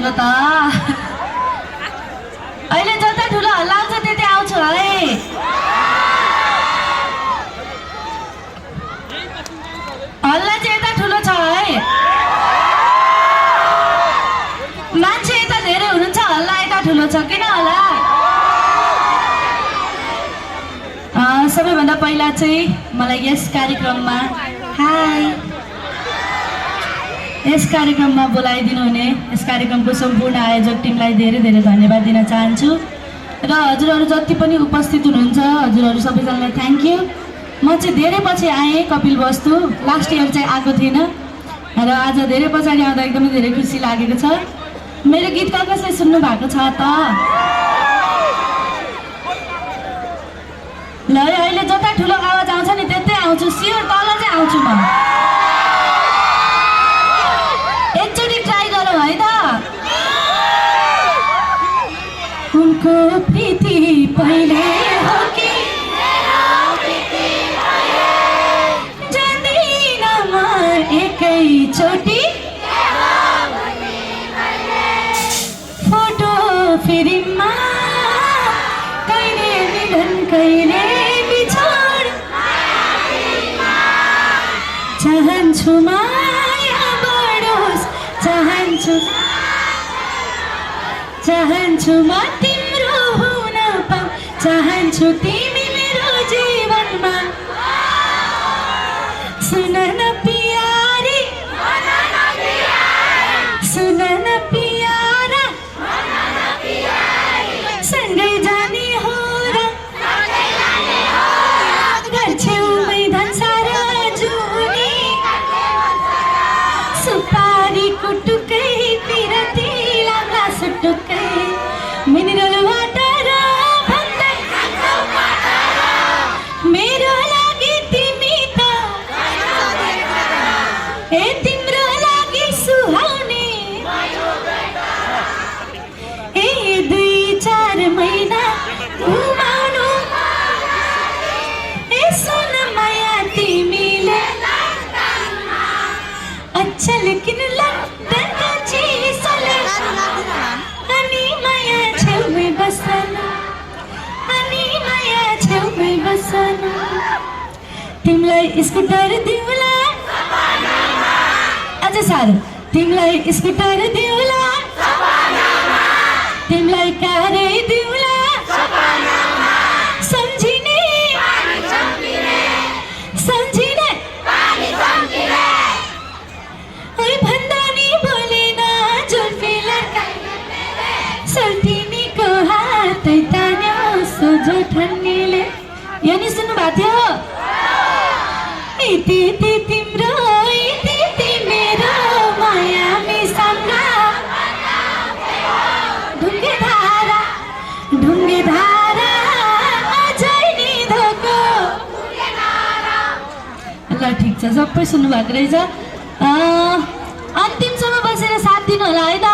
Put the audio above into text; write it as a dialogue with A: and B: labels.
A: भनेको त अहिले जता ठुलो हल्ला आउँछ त्यतै आउँछु है। हल्ला चाहिँ यता ठुलो छ है, मान्छे यता धेरै हुनुहुन्छ, हल्ला यता ठुलो छ, किन होला? सबैभन्दा पहिला चाहिँ मलाई यस कार्यक्रममा यस कार्यक्रममा बोलाइदिनु हुने यस कार्यक्रमको सम्पूर्ण आयोजक टिमलाई धेरै धेरै धन्यवाद दिन चाहन्छु र हजुरहरू जति पनि उपस्थित हुनुहुन्छ हजुरहरू सबैजनालाई थ्याङ्क यू। म चाहिँ धेरै पछि आएँ कपिल वस्तु, लास्ट इयर चाहिँ आएको थिएन र आज धेरै पछाडि आउँदा एकदमै धेरै खुसी लागेको छ। मेरो गीत कसले सुन्नु भएको छ त? ल अहिले जता ठुलो आवाज आउँछ नि त्यतै आउँछु, स्योर तल चाहिँ आउँछु म। एकचोटि ट्राई गरौँ है त। उनको प्रीति पहिले हो कि जान्दिन म एकैचोटि फोटो फिल्ममा कहिले मिलन कहिले बिछोड चाहन्छु माया बढोस्, चाहन्छु म तिम्रो हुन पाऊँ, चाहन्छु तिमी मेरो जीवनमा। सुन न प्यारी, सुन न प्यारा, सँगै जाने हो र घर छेउमै धनसारा जुनी सुपारीको टुक्कै पिरती लाग्ला सुटुक्कै मिनरल वाटर भन्दै मेरो लागि तिमी त ए तिम्रो लागि सुहाउने ए 2-4 महिना घुमाउनु ए सुन माया तिमीले अच्छा लेकिन लन्डनको चिसोले अनि माया छेउमै बस्नु, अनि माया छेउमै बस्नु। तिमीलाई स्कुटर दिउला अझ साह्रो, तिमीलाई स्कुटर दिउला, तिमीलाई कारै दिउला, सम्झिने सम्झिने ओइ भन्दा नि बोलेन जुल्फी लड्काइले सल्टिनीको हातै तान्यो सोझो ठन्नीले। यो नि सुन्नु भएको थियो? इति तिम्रो इति मेरो माया मिसँग ढुङ्गे धारा अझै नि धोको। ल ठिक छ, सबै सुन्नु भएको रहेछ। अन्तिमसम्म बसेर साथ दिनु होला है त।